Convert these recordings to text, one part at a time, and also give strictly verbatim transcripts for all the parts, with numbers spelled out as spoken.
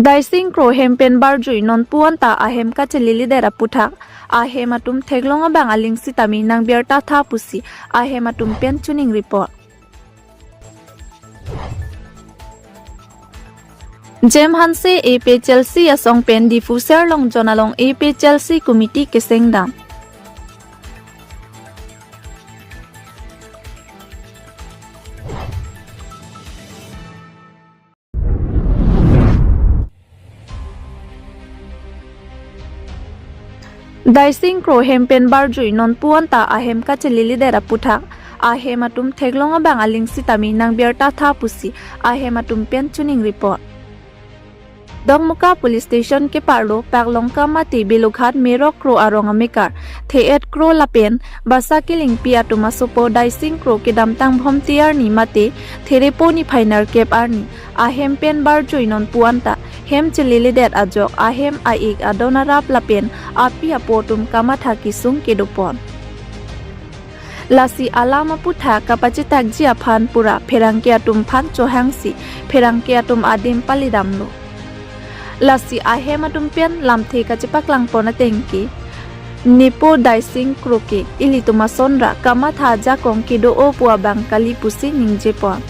Daising Kro hem pen barjui nonpu anta ahem kacheleledet aputhak ahem atum theklong abang aling sitame nangbirta tha pusi ahem atum pen choningri pon. Jem Hanse A P H L C asong pen Diphu Serlongjon along A P H L C committee kesengdam. Daising Kro hem pen barjui nonpu anta ahem kacheleledet aputhak ahem atum theklong abang aling sitame nangbirta tha pusi ahem atum pen choningri pon. Dokmoka Police Station keparlo Paklongka mate Belughat Merok Kro arong amekar The-et Kro lapen Basa Kilingpi atum asopo Daising Kro kedamtang Bhomti arni mate Therepo niphai nerkep arni ahem pen barjui nonpu anta hem cheleledet ajok ahem a-ik adon arap lapen api apo atum kamatha kesung kedo pon. Lasi alam aputhak kapachethakji aphan pura pherangke atum aphan chohangsi pherangke atum adim palidamlo. Lasi ahem atum pen lamthe kachepaklang pon ateng ke nepo Daising Kro ke ilitum asonra kamatha ajakong kedo-o pu abang kali pusi ningje pon.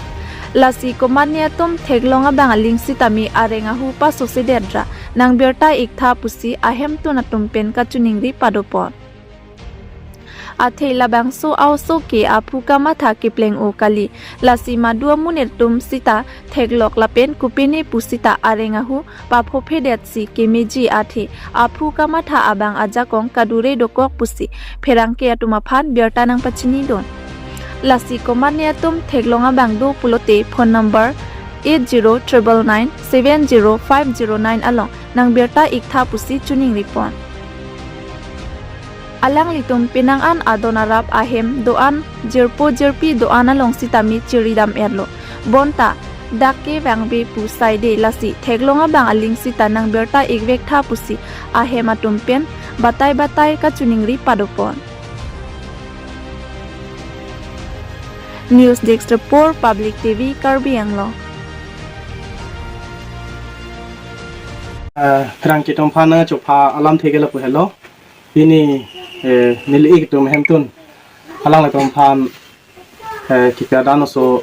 Lasi komatne atum theklong abang aling sitame areng ahu pasosedet ra nangbirta ik tha pusi ahemtun atum pen kachoningri pado pon. Athe labangso a-oso ke aphu kamatha kepleng-o kali. Lasi madu amonit atum sita theklok lapen kopine pusita areng ahu paphophedetsi kemeji athe aphu kamatha abang ajakong kadure dokok pusi pherangke atum aphan birta nangpachinidun. Lasi komatne atum theklong abang do pulote phone number eight zero triple nine seven zero five zero nine along nangbirta ik tha pusi choningri pon. Alanglitum penang an adon arap ahem do-an jirpo jirpi do-an along sitame chiridam erlo. Bonta dak ke vangve pu saide lasi theklong abang aling sita nangbirta ikvek tha pusi ahem atum pen batai batai kachoningri pado pon. News Desk Report, Public T V, Karbi Anglong. Eh, pherangke atum aphan chopha alamthe ke lapu helo. Pini, eh, neli ik atum hemtun alanglitum aphan, eh, kipia dan oso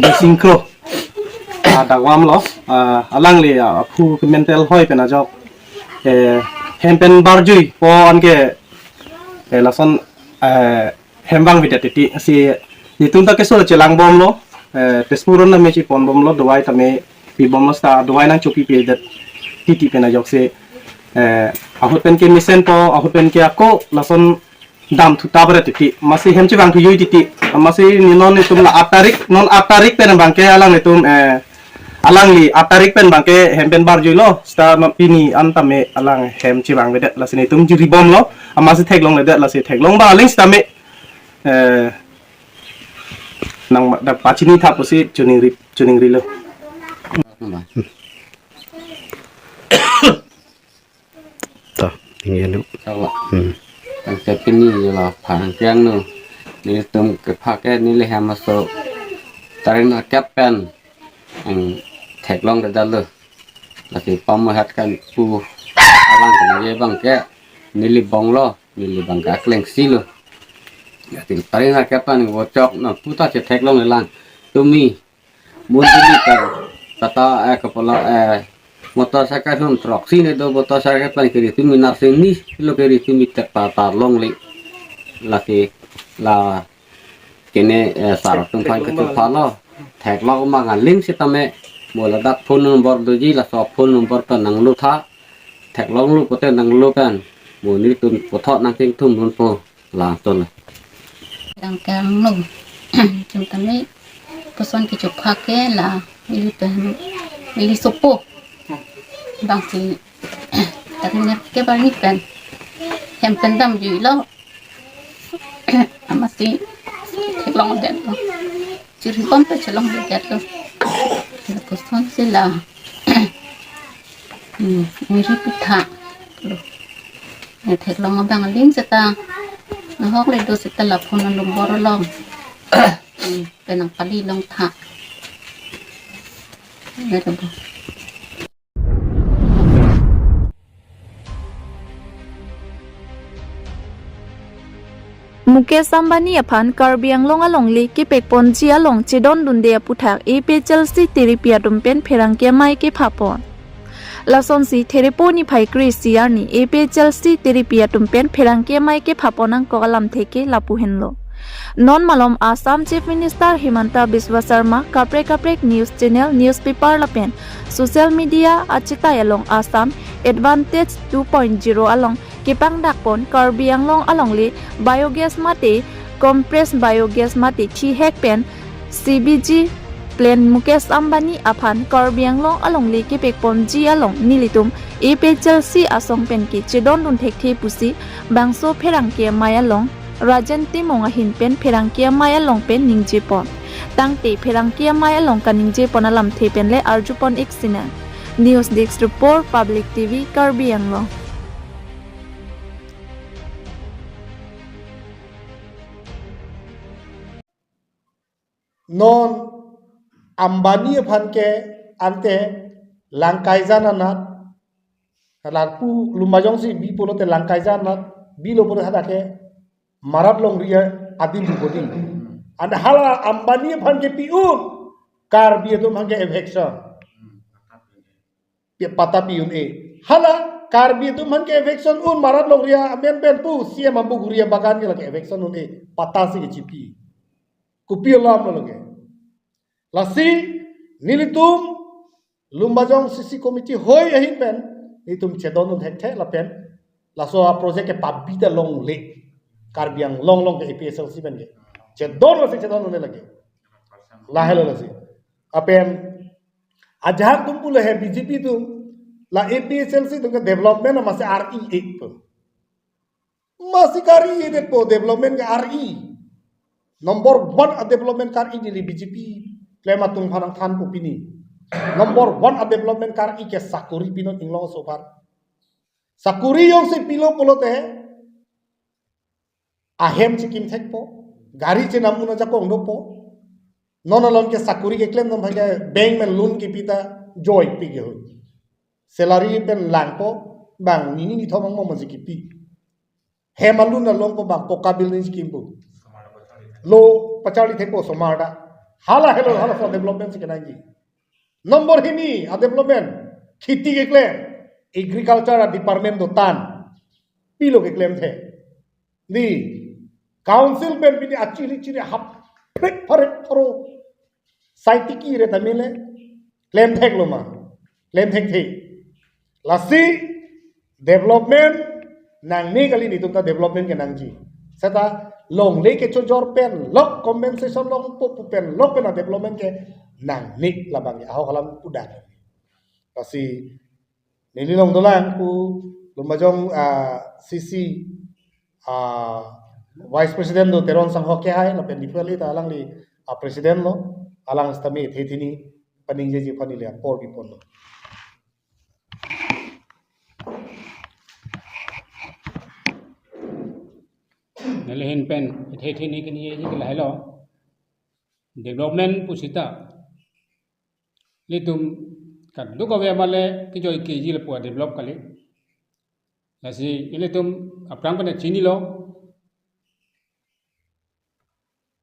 Daising Kro, ah, dagwam lo, ah, alangli, ah, aphu ke mental hoi pen ajok, eh, hem pen barjui po anke, eh, lason, eh, hem vangvedet titi si netum ta keso chelang bomlo, eh, test purun tame chipon bomlo, dawai tame pi bomlo, sita dawai nangchopipedet titi pen ajoksi, eh, ahut pen ke mesen po, ahut pen ke ako lason dam thu ta bare titi, masi hem chevang thu jui titi, masi ni non netum la aat tarik, non aat tarik pen abang ke alanglitum, eh, alangli aat tarik pen abang ke hem pen barjuilo, sita ma pini an tame alang hem chevangvedet, lasi netum jiri bomlo, amasi theklongledet, lasi theklong abang aling sitame, eh, nang ma- da pachini tha pusi choningri, choningrilo. Ta, tinggi nu. Sawa. Hmm. Tangte pini la phan kiang nu. Netum kepha ke neli hem aso tarik nerkep pen ang theklongledetlo. Lasi pamohat kan pu alang kan ye abang ke neli bonglo, neli abang ke akleng silo. Lasi tarik nerkep pen vochok na puta chetheklonglelang. Tumi mondoli ta tata, eh, kepala, eh, motorcycle hum trok sini do, motorcycle pen kiri tumi narsini lo, kiri tumi tek tata longle. Lasi la kene, eh, sar atum aphan kechophalo. Theklong abang aling sitame mo ladak phone number doji, laso phone number pen nanglo tha. Theklonglo pote nanglo pen mo netum puthot nangchingthum dunpo. Lason. Dang kang no. Chum tame puson kechopha ke la ili pen ili sopo. Bang si tarik nerkep arni pen hem pen damjuilo. Amasi theklongledetlo. Chiri bom pen chelongledetlo. Lapuson si la. Hmm, niri pitha. Lo. Ne theklong abang aling sita. Nahokle do sita la phone number along. Hmm, pen nangpali long tha. Niri bo. Mukesh Ambani aphan Karbi Anglong alongle kepekponji along chedondunde aputhak A P H L C terepi atum pen pherangke amei kephapon. Lasonsi Therepo niphai kre-isi arni A P H L C terepi atum pen pherangke amei kephapon angkok alamthe ke lapu henlo. Non malom Assam Chief Minister Himanta Biswa Sarma kaprek kaprek news channel, newspaper lapen social media achetai along Assam Advantage two point zero along kepangdakpon Karbi Anglong alongle biogas mate compressed biogas mate khihek pen C B G plant Mukesh Ambani aphan Karbi Anglong alongle kepekponji along nelitum A P H L C asong pen ke chedondun thekthe pusi bangso pherangke amei along Rajen Timung ahin pen pherangke amei along pen ningjepon. Tangte pherangke amei along kaningjepon alamthe pen le arjupon ik sinang. News Desk Report, Public T V, Karbi Anglong. Non Ambani aphan ke ante Langkaijan anat, lapu Lumbajong si bi pulote Langkaijan anat, bilo pulo hadak ke Marat longri adim bodi. Ante hala Ambani aphan kepi-un Karbi atum aphan ke eviction. Pi-, patta pi-un-e. Hala Karbi atum aphan ke eviction un Marat longri amen pen pu C M Ambu Guri abagan ke lake eviction un-e. Patta si kechipi. Kopi alam lo lake. Lasi nelitum Lumbajong C C committee hoi ahin pen nelitum chedondun thekthe lapen laso a project ke pabi ta longle. Karbi Anglong along ke A P H L C pen ke chedon lasi chedondun lake. Lahelo lasi. Lapen ajahak atum pulo he B J P atum, la A P H L C atum ke development masi R E ek pu. Masi kari ini po development ke R E. Number one a development kari di B J P klem atum aphan nangthan pu pini. Number one a development kari ke sakori pinon inglong so far. Sakori jongsi pilo pulote ahem chikim thekpo, gari chenam un ajakong dopo. Non along ke sakori keklem atum aphan ke bank pen loan kipi ta joy pi ke ho. Salary pen langpo, bang nini nithom angmo masi kipi. Hem alun along po bang poka building si kimpo. Lo pacharli thekpo somar ta. Hala helo hala for development si kenangji. Number hini a development kheti keklem, agriculture a department do tan. Pilo keklem the. Di council pen pini achiri chiri hap phrek pharek pharo saitiki re tamile klem theklo ma. Klem thekthe. Lasi development nangne kali, nelitum ta development kenangji. Seta longle kechojor pen lok compensation longpo pu pen lok pen a development ke nangne labang ke ahok alam pudak. Lasi neli along dolang pu Lumbajong, ah, C C, ah, Vice President do Teron Sangho ke hai lapen Diphu ali ta alangli, ah, President lo, alang sitame the thini paningjeji aphan neli apor pipon lo. Neli ahin pen the thini kini ye ji ke lahelo. Development pu seta ilitum kadokave male kejoi keji lapu a develop kali. Lasi ilitum aphrang pen chinilo.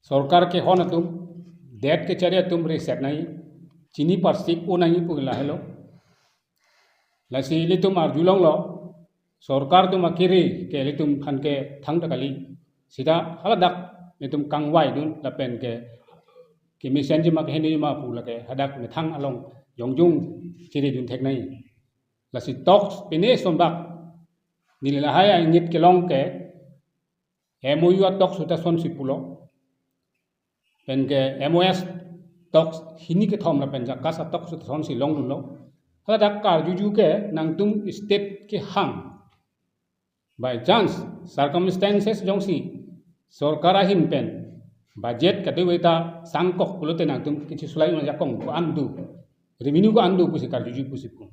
Sorkar kehon atum, debt kechari atum reset nangji, chini parsik un nangji pu lahelo. Lasi ilitum arjulonglo, sorkar atum akiri ke ilitum aphan ke thangta kali. Seta haladak ilitum kangvaidun lapen ke kemesenji ma kehenji ma pu lake hadak methang along jongjung chiridun thek nangji. Lasi talks pine sonbak neli lahai a-ingit kelong ke M O U a talks seta sonsi pulo. Pen ke M O S talks hini kethom lapen JACAS a talks seta sonsi longdunlo. Haladak karjuju ke nangtum state kehang. By chance, circumstances jongsi sorkar ahin pen budget kadokave ta sangkok pulote nangtum kechisolai un ajakong ko-an do, revenue ko-an do pusi karjuju pusi pu.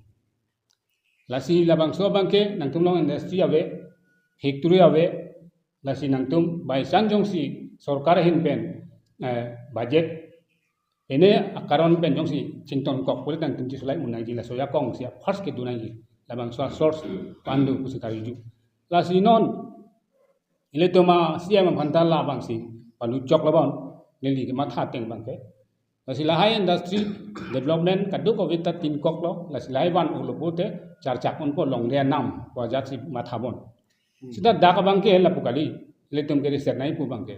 Lasi labangso abang ke nangtum along industry ave, factory ave, lasi nangtum by chance jongsi sorkar ahin pen, eh, budget ene akaron pen jongsi chington kok pulote nangtum chisolai un nangji, laso ajakong si first kedo nangji, labangso a source ko-an do pusi karjuju. Lasi non Ilitum a-C M aphan ta labangsi panu choklo bon, neli kematha ateng abangke. Lasi lahai industry development kadokave ta tin koklo, lasi lahai van ulo pute charchak unpo longle anam pu ajatsi matha bon. Sita dak abangke lapu kali, ilitum ke reset nangji pu abangke.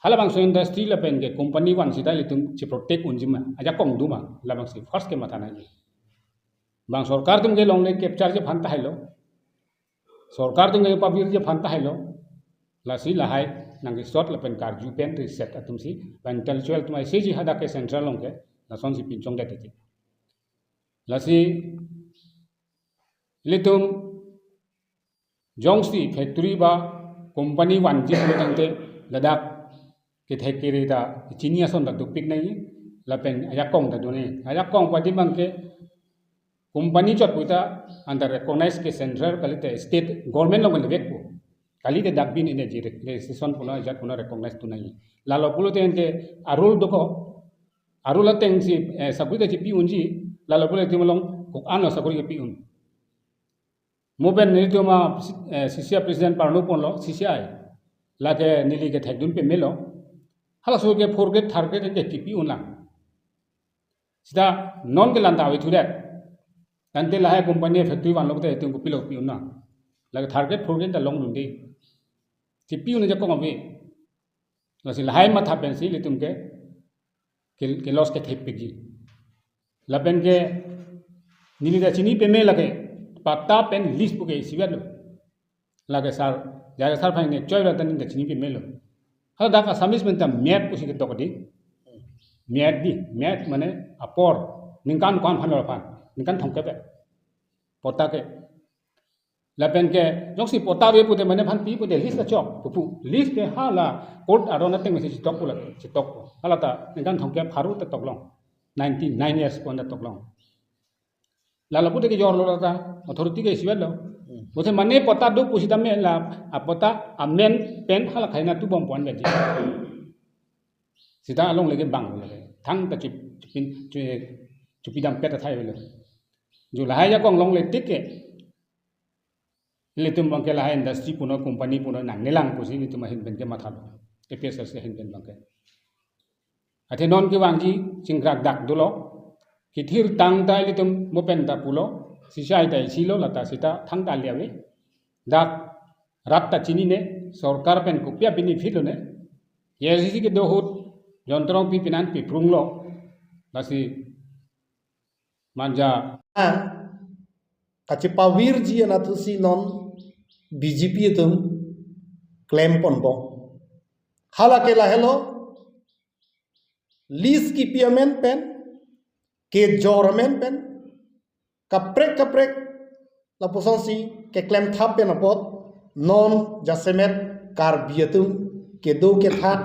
Halabangso industry lapen ke company van sita ilitum cheprotect unji ma, ajakong do ma, labangsi first kematha nangji. Bang sorkar atum ke longle capture ji aphan tahai lo. Sorkar atum ke pavirji aphan tahai lo. Lasi lahai nangkesot lapen karju pen reset atumsi, bang intellectual atum aisiji hadak ke central along ke, lasonsi pinchongdet titi. Lasi ilitum jongsi factory ba company vanji pulo tangte ladak kethek kere ta chini ason ta dopik nangji lapen ajakong ta do nangji. Ajakong padi abangke company chot puta under recognize ke central kalite state government along le vekpo. Kalite dak bin energy registration pulo ajat pulo recognize do nangji. Lalo pulote ante a-rule dokok, a-rule atengsi, eh, sakori ta chipi unji, lalo pulote malom kok-an lo sakori kepi un. Mo pen nelitum a, eh, C C I president parno ponlo, C C I. Lake neli kethekdun pamelo. Halaso ke fourth grade, third grade ke chipi unlang. Sita non ke lanta ave thudet. Tangte lahai company factory vanlo te itum kopilo pi unlang. Lake third grade, fourth grade ta longdunde. Chipi un ajakong ave. Lasi lahai matha pensi ilitum ke, ke, ke loss kethepikji. Lapen ke neli ta chini pame lake patta pen lease puke isivet lo. Lake sir, jaya sir aphan ne choi ra ta neli ta chini pamelo. Hala dak Assamese pen ta mat pusi ketok di. Mat di, mat mane apor. Ningkan ko-an aphan lo aphan. Ningkan thomkep. Patta ke. Lapen ke, jongsi patta ave pute mane aphan pi pute lease ta chok, pupu. Lease ke hala court aron atengsi chitok pula, chitok. Hala ta, ningkan thomkep pharo ta toklong. Ninety-nine years pon ta toklong. Lalo pute kejor lo ta, authority ke isivet lo. Pute mane patta do pusitame la, a patta amen pen hala khei na tubom pon gaji. Sita along leke bang leke. Thangta chup-, chupin, chu-, chupidam pet athai lo. Jo lahai ajakong longle tik ke. Ilitum abangke lahai industry puno, company puno nangnelang pusi ilitum ahin pen ke mathalo. A P H L C ahin pen abangke. Athe non kevangji chingkrak dak dolo. Kethir tangta ilitum mo pen ta pulo. C C I ta isilo lata sita thangta liavi. Dak rat ta chinine, sorkar pen kopi a-benefit lone. A I C C kedo ahut, John Terangpi pinan piprunglo. Lasi manja. Ang kachepavirji anatthusi non B J P atum klem ponpo. Hala ke lahelo, lease kipi amen pen, kejor amen pen, kaprek kaprek, lapusonsi keklem thap pen apot, non jasemet Karbi atum kedo kethak,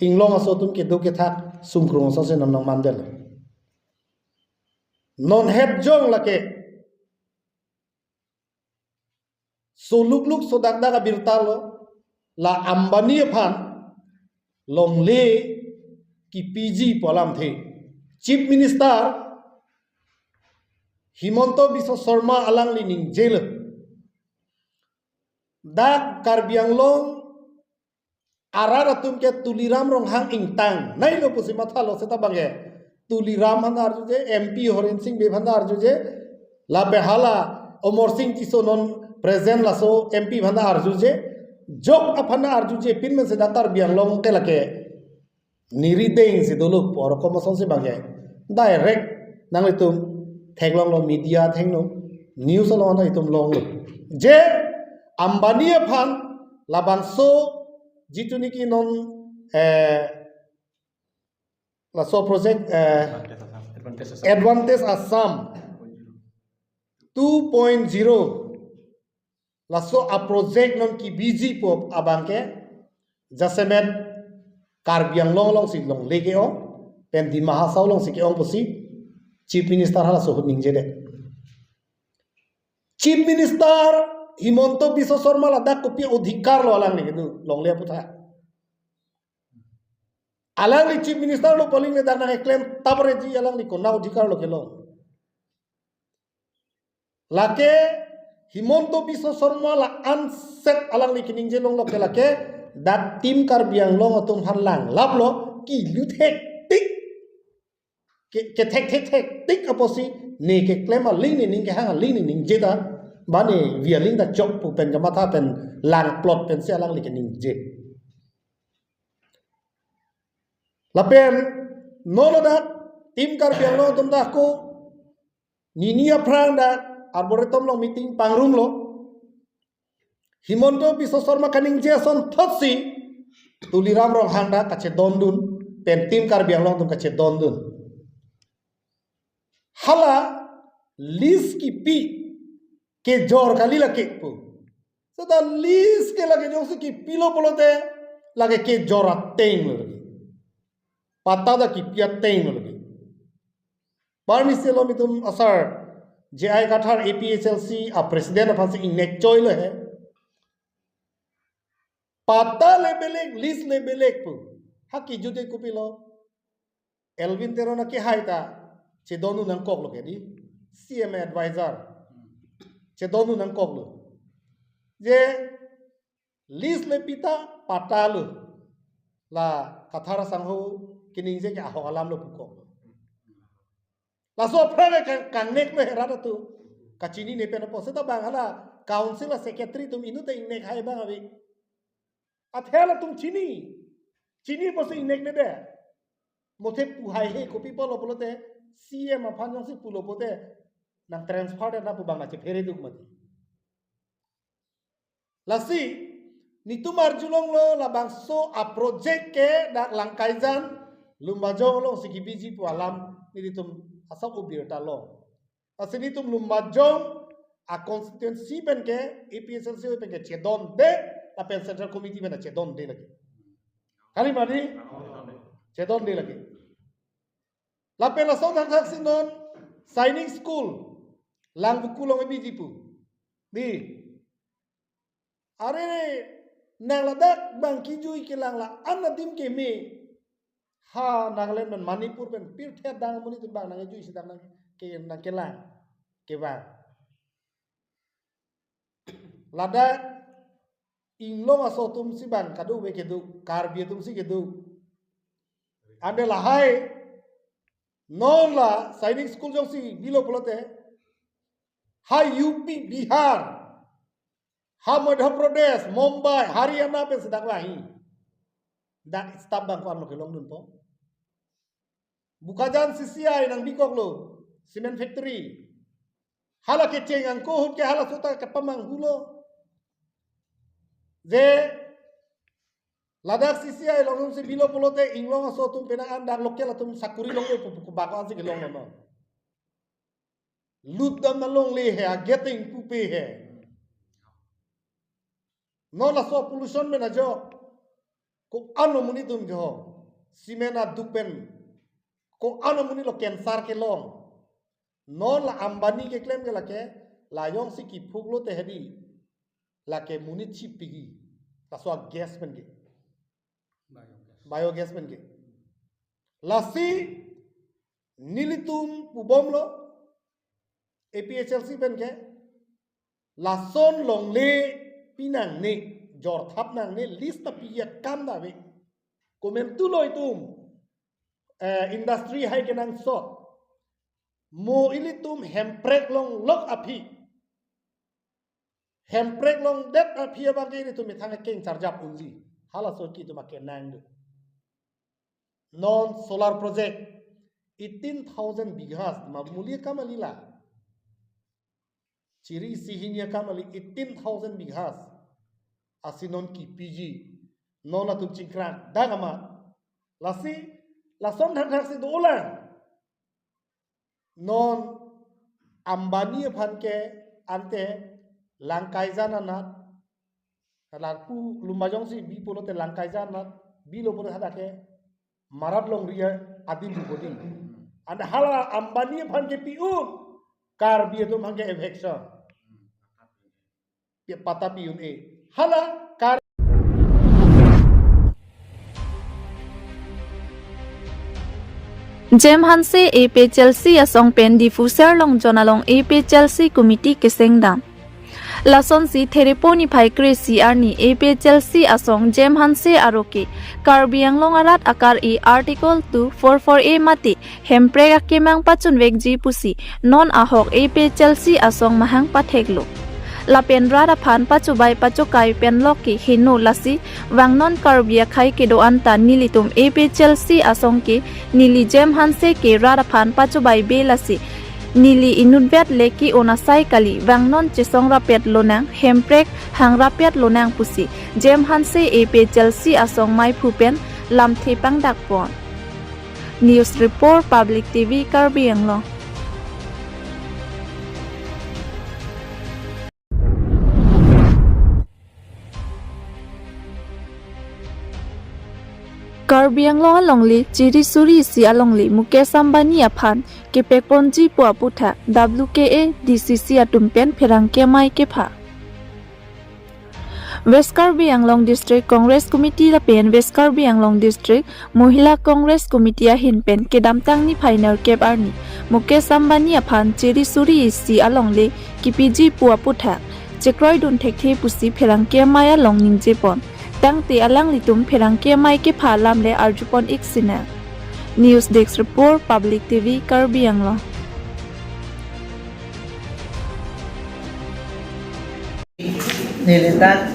inglong aso atum kedo kethak, sungkrung asonsi non nangmandetlo. Non het jong lake, solukluk sodakdak abirta lo, la Ambani aphan longle kipiji pu alamthe. Chief Minister Himanta Biswa Sarma alangli ningjelo. Dak Karbi Anglong arat atum ke Tuliram Ronghang ingtang nanglo pusi mathalo seta abangke. Tuliram aphan arjuje, M P Horen Sing Bey aphan arjuje, lapen hala Amarsing Tisso non present laso M P aphan arjuje, jok aphan arjuje, pinmen seta Karbi Anglong ke lake nirideng si dolo pu arokom asonsi abangke. Direct nanglitum theklonglo, media athengno, news along itum longlo. Je Ambani aphan labangso jitu niki non, eh, laso project, eh, Advantage Assam. Advantage Assam two point zero. Laso a-project non kibiji pu abangke jasemet Karbi Anglong alongsi longle ke-ong, pen Dima Hasao alongsi ke-ong pusi Chief Minister halaso ahut ningjedet. Chief Minister Himanta Biswa Sarma ladak kopi odhikar lo alangli kedo longle aphuthak. Alangli Chief Minister lo pu aling le dak nangkeklem tapre ji alangli konat odhikar lo kelong. Lake Himanta Biswa Sarma la anset alangli keningje longlok ke lake, dak Team Karbi Anglong atum aphan langlaplo, kilu thektik, ke, kethek thek thektik apotsi, ne keklem aling, ne ning kehang aling, ne ningje ta, ba ne vi aling ta chok pu pen kamatha pen langplot pensi alangli keningje. Lapen non ladak Team Karbi Anglong atum dak ko nini aphrang dak Arboretum along meeting pangrumlo. Himanta Biswa Sarma kaningje asonthotsi Tuliram Ronghang dak kachedondun, pen Team Karbi Anglong atum kachedondun. Hala lease kipi kejor kali lake pu. Seta lease ke lake jongsi kipilo pulote lake kejor ateng lo lake. Patta ta kipi ateng lo lake. Barmi selo mitum asar J I Kathar A P H L C a president aphansi ingnek choi lo he. Patta le belek, lease le belek pu. Ha kijut ke kopilo? Elwin Teron akehai ta chedondun nangkoklo ke di, C M advisor. Chedondun nangkoklo. Je lease le pi ta patta lo. La Kathar asangho keningje ke ahok alam lo pukok. Laso aphrang ke kang, kangnek lo he rat atum. Kachinine pen apot seta bang hala council a secretary atum inut ta ingnek hai bang ave. Athe halatum chini. Chini apotsi ingnek ne de. Mothe pu hai he kopi pulo pulote, C M aphan jongsi pulo pulote, nang transfer de na pu bang na chephere duk mati. Lasi, nitum arjulonglo labangso a project ke dak Langkaijan, Lumbajong alongsi kibiji pu alam nelitum asap ubirta lo. Lasi nitum Lumbajong a constituency pen ke, A P H L C pen ke chedonde, lapen Central Committee pen chedonde lake. Kali mati? Chedonde lake. Lapen laso thakthak si non Sainik School, Langvoku along ibiji pu. Di. Are, nang ladak bang kijui kelang la-an adim keme. Ha Nagaland pen Manipur pen pirthe adang amonit atum bang nangkejuisedak nang ke, nangkelang kevang. Ladak inglong aso atumsi bang kadokave kedo, Karbi atumsi kedo. Ante lahai non la Sainik School jongsi bilo pulote, ha U P, Bihar, ha Madhya Pradesh, Mumbai, Haryana pensi dak vahi. Dak staff bang ko-an lo kelongdunpo? Bokajan C C I nangbikoklo, cement factory. Hala kecheng angko ahut ke halaso ta kepamanghulo. Je ladak C C I alongsi bilo pulote inglong aso atum penang an dak local atum sakuri longle pu, pu, pu bak ansi kelonglo non. Lut dam na longle he, ageteng pupe he. Non laso pollution pen ajok. Ko-an lo monit atum jo. Cement aduk pen. Ko-an lo monit lo cancer kelong. Non la Ambani keklem ke lake, la jongsi kiphuklo te hedi. Lake monit chipigi. Laso gas pen ke. Biogas. Biogas pen ke. Lasi nelitum pubomlo A P H L C pen ke, lason longle pinangne, jorthap nangne, lease ta pi akam ta ave. Komantulo itum, eh, industry hai kenangsot. Mo ilitum Hemprek longlok aphi. Hemprek longdet aphi abang ke ilitum methang keng charjap unji. Halaso ke itum akenang do. Non solar project eighteen thousand bighas, ma muli akam kali la. Chiri isi hini akam kali, eighteen thousand bighas. Asi non kipiji. Non latum chingkrak dang amat. Lasi, lason thakthak si dolang. Non Ambani aphan ke ante Langkaijan anat, lapu Lumbajong si bi pulote Langkaijan anat, bilo pulo hadak ke marat longri adim pu bodi. Ante hala Ambani aphan ke pi-un, Karbi atum aphan ke eviction. Pi-, patta pi-un-e. Hala Kar- Jem Hanse A P H L C asong pen Diphu Serlongjon along A P H L C committee kesengdam. Lasonsi Therepo niphai kre-isi arni A P H L C asong Jem Hanse aro ke Karbi Anglong arat akar-i Article two four four A mate Hemprek akemang pachunvekji pusi non ahok A P H L C asong mahang patheklo. Lapen rat aphan pachobai pachokai pen lok ke heno, lasi vangnon Karbi akhei kedo-an ta nelitum A P H L C asong ke neli Jem Hanse ke rat aphan pachobai be, lasi neli inutvet le ke-un asai kali, vangnon chesong rapet lonang, Hemprek hang rapet lonang pusi Jem Hanse A P H L C asong maiphu pen lamthe pangdakpon. News Report, Public T V, Karbi Anglong. Karbi Anglong alongle chiri suri isi alongle Mukesh Ambani aphan kepekponji pu aputhak W K A D C C atum pen pherangke amei kepha. West Karbi Anglong District Congress Committee lapen West Karbi Anglong District Mohila Congress Committee ahin pen kedamtang niphai nerkep arni Mukesh Ambani aphan chiri suri isi alongle kepiji pu aputhak chekroidun thekthe pusi pherangke amei along ningjepon. Tangte alanglitum pherangke amei kepha alam le arjupon ik sinang. News Desk Report, Public T V, Karbi Anglong. Neli ta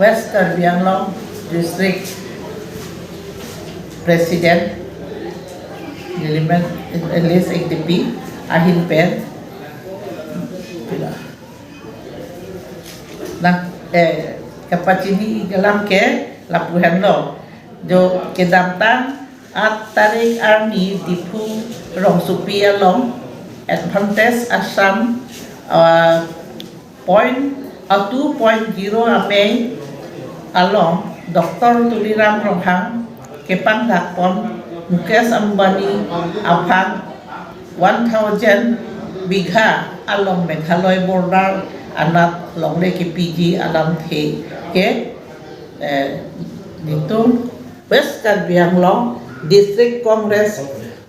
West Karbi Anglong District President, neli men L S X D P ahin pen, pila, na, eh, kapachini ik alam ke lapu henlo. Jo kedamtang aat tarik arni Diphu rongsopi along Adventist Ashram, ah, point, ah, two point zero amei along Doctor Tuliram Ronghang kepangdakpon Mukesh Ambani aphan one thousand bigha along Meghalaya border anat longle kepiji alamthe ke, eh, nelitum West Karbi Anglong District Congress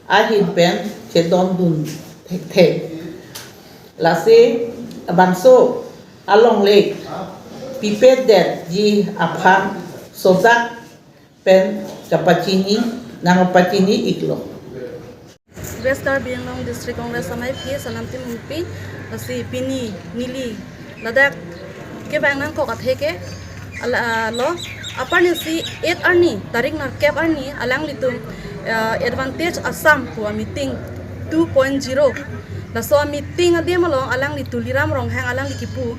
ahin pen chedondun thekthe. Lasi bangso alongle pipedetji aphan sojak pen kapachini, nangpachini iklo. West Karbi Anglong District Congress amei aphi salam tim pi, lasi pini neli ladak kevang nangkok athe ke, ala, lo, aparni si eight arni, tarik nerkep arni, alanglitum, eh, Adventist Ashram pu ameeting two point zero. Laso ameeting adim along alangli Tuliram Ronghang alangli kipu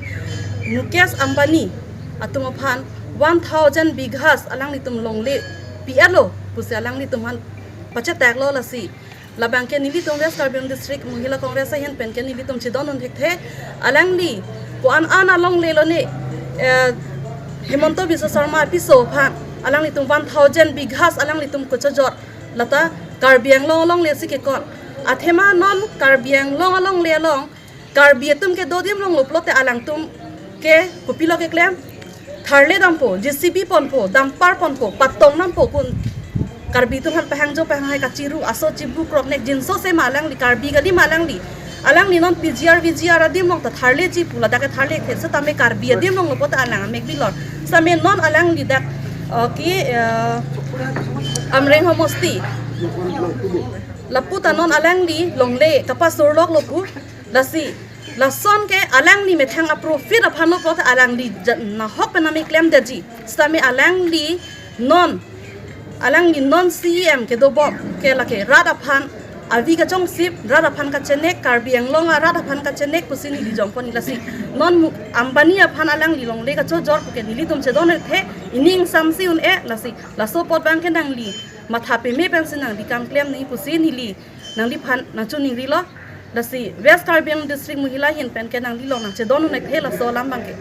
Mukesh Ambani atum aphan one thousand bighas alanglitum longle pi-etlo pusi alanglitum aphan pacheteklo, lasi labang ke nelitum West Karbi Anglong District Mohila Congress ahin pen ke nelitum chedondun thekthe. Alangli ko-an an alongle lone, eh, Himanta Biswa Sarma apiso aphan alanglitum one thousand bighas alanglitum kachojor, lata Karbi Anglong alongle si kekon. Athema non Karbi Anglong alongle along Karbi atum kedo adim longlo pulote alangtum ke kopilo keklem? Tharle dampo, J C B ponpo, dumper ponpo, patong dampo, kun Karbi atum aphan pahangjo pahanghai kachiru aso chibu kroknek jinso sema alangli, Karbi kali ma alangli. Alangli non P G R, V G R adim along ta tharleji pu, ladak ke tharlethe, setame Karbi adim longlo pulote alang amek bilor. Setame non alangli dak, eh, ke, eh, Amreng homosti, lapu ta non alangli longle kapasur loklo pu. Lasi lason ke alangli methang a-profit aphan lo pulote alangli ja-, nahok pen nami klemdetji. Setame alangli non, alangli non C E M kedobom ke lake rat aphan avi kachongsip, rat aphan kachenek, Karbi Anglong arat aphan kachenek pusi neli jongpon, lasi non Mu-, Ambani aphan alangli longle kachojor pu ke nelitum chedon thekthe, ining samsi un-e, lasi laso apot abang ke nangli matha peme pensi nangli kam klem nangji pusi neli nangliphan nangchiningrilo. Lasi West Karbi Anglong District Mohila ahin pen ke nangli along nangchedondun thekthe laso alam abang ke.